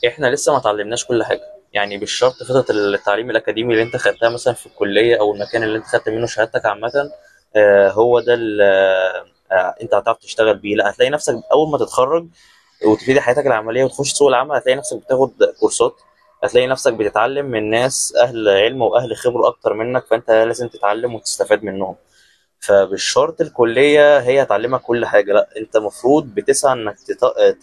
احنا لسه ما اتعلمناش كل حاجة. يعني مش شرط فترة التعليم الاكاديمي اللي انت خدتها مثلا في الكلية او المكان اللي انت خدت منه شهادتك عامه، هو ده انت هتعرف تشتغل بيه. لا، هتلاقي نفسك اول ما تتخرج وتبتدي حياتك العملية وتخش سوق العمل، هتلاقي نفسك بتاخد كورسات، هتلاقي نفسك بتتعلم من ناس اهل علم واهل خبره اكتر منك، فانت لازم تتعلم وتستفاد منهم. فمش شرط الكلية هي هتعلمك كل حاجة، لا، انت المفروض بتسعى انك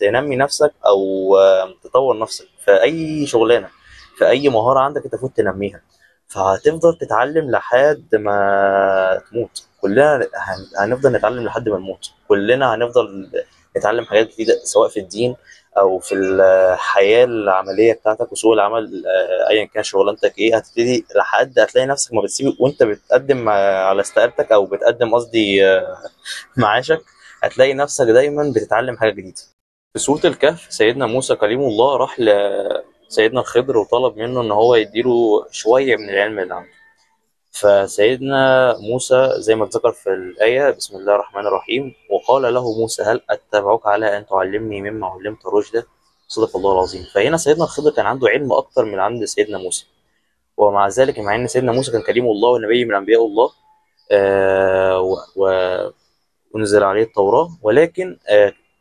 تنمي نفسك او تطور نفسك في اي شغلانة، في اي مهارة عندك انت المفروض تنميها. فهتفضل تتعلم لحد ما تموت. كلنا هنفضل نتعلم لحد ما نموت، كلنا هنفضل نتعلم حاجات جديدة، سواء في الدين او في الحياة العملية بتاعتك وسوق العمل، ايا كان شغلانتك ايه. هتبتدي لحد هتلاقي نفسك ما بتسيب وانت بتقدم على استقالتك، او بتقدم قصدي معاشك، هتلاقي نفسك دايما بتتعلم حاجة جديدة. في سورة الكهف سيدنا موسى كليم الله راح لسيدنا الخضر وطلب منه ان هو يديله شوية من العلم اللي عنده. فسيدنا موسى زي ما اتذكر في الآية، بسم الله الرحمن الرحيم، وقال له موسى هل أتبعك على أن تعلمني مما علمت رشدا، صدق الله العظيم. فهنا سيدنا الخضر كان عنده علم أكتر من عند سيدنا موسى، ومع ذلك مع أن سيدنا موسى كان كليم الله ونبي من أنبياء الله، ونزل عليه التوراة، ولكن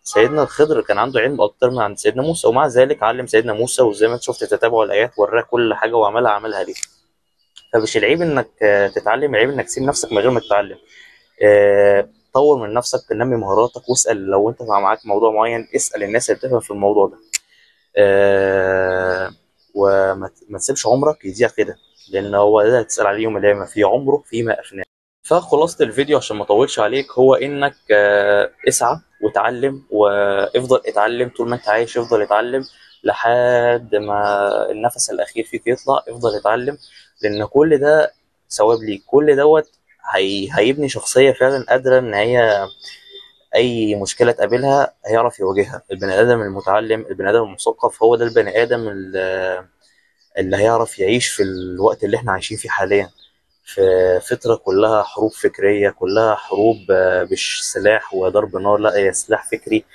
سيدنا الخضر كان عنده علم أكتر من عند سيدنا موسى، ومع ذلك علم سيدنا موسى، وزي ما انت شفت تتابعوا الآيات وراه كل حاجة وعملها عملها ليه. فمش العيب انك تتعلم، العيب انك تسيب نفسك من غير ما تتعلم. طور من نفسك، نمي مهاراتك، واسأل لو انت معاك موضوع معين اسأل الناس اللي بتفهم في الموضوع ده. وما تسيبش عمرك يضيع كده، لان هو ده هتسأل عليه يوم القيامة في عمره فيما افناه. فخلاصة الفيديو عشان ما اطولش عليك هو انك اسعى وتعلم، وافضل اتعلم طول ما انت عايش، افضل اتعلم لحد ما النفس الاخير فيك يطلع، افضل اتعلم، لان كل ده ثواب ليك. كل دوت هيبني شخصية فعلا قادرة ان هي اي مشكلة تقابلها هيعرف يواجهها. البني ادم المتعلم، البني ادم المثقف، هو ده البني ادم اللي هيعرف يعيش في الوقت اللي احنا عايشين فيه حاليا، في فترة كلها حروب فكرية، كلها حروب مش سلاح وضرب نار، لا هي سلاح فكري،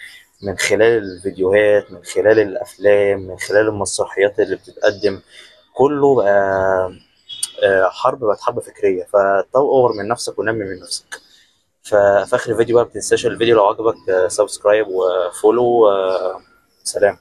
من خلال الفيديوهات، من خلال الأفلام، من خلال المسرحيات اللي بتتقدم، كله بقى حرب، بقت حرب فكرية. فطور من نفسك ونمي من نفسك. ففي آخر الفيديو بقى ما تنساش الفيديو لو عجبك subscribe و follow. سلام.